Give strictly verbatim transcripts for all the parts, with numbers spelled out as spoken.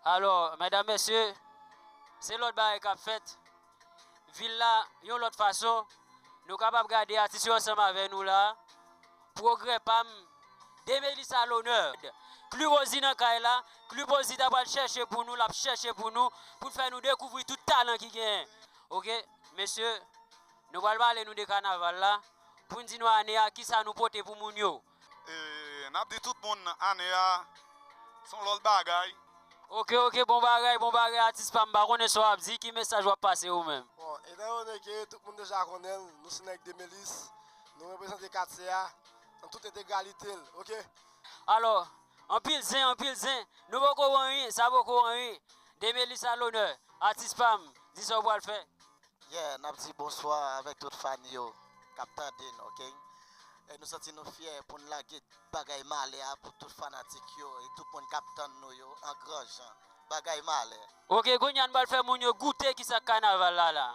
Alò, medam, mesye, se lòt bagay k ap fèt. Vil la, yon lòt fason, nou kapab gade atis yo ansanm avè nou la. Pwogrè pa m, Demelis a lonè. Club Ozzy nan kay la, Club Ozzy ta pral chèche pou nou, l ap chèche pou nou, pou l fè nou dekouvri tout talan ki genyen. Oke, mesye, nou pral pale nou de kanaval la, pou n di nou ane a, kisa nou pote pou moun yo. E, n ap di tout moun ane a, se yon lòt bagay. Oke, oke, bon bagay, bon bagay, atis pa m, m pa konnen sa w ap di, ki mesaj w ap pase ou menm? Bon, etan done ke tout moun deja konnen l, nou se nèg Demelis, nou reprezante katye a, nan tout entegralite l, oke? Alò, anpil zen, anpil zen, nou poko anyen, sa poko anyen, Demelis a lonè, atis pa m, di sa w pral fè. Yeah, n ap di bonswa avèk tout fan yo k ap tande n, oke? E nou santi nou fyè pou n lage bagay malè a pou tout fanatik yo e tout moun k ap tann nou yo an gran jan. Bagay malè. Oke, kounye a nou pral fè moun yo goute kisa k kanaval la la.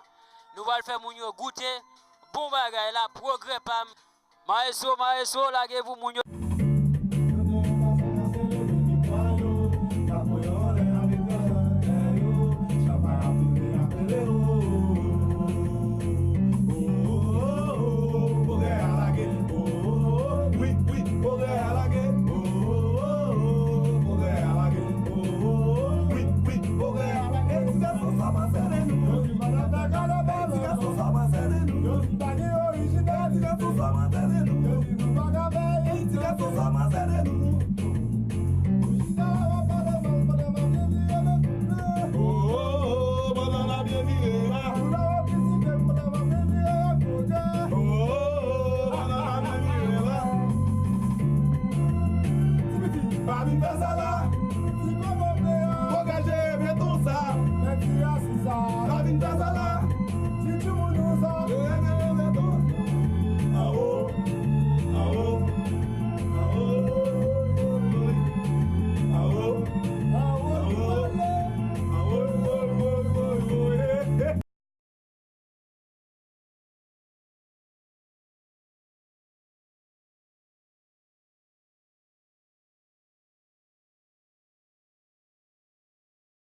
Nou pral fè moun yo goute bon bagay la, pwogrè pa m. Maestro, maestro, lage pou moun yo.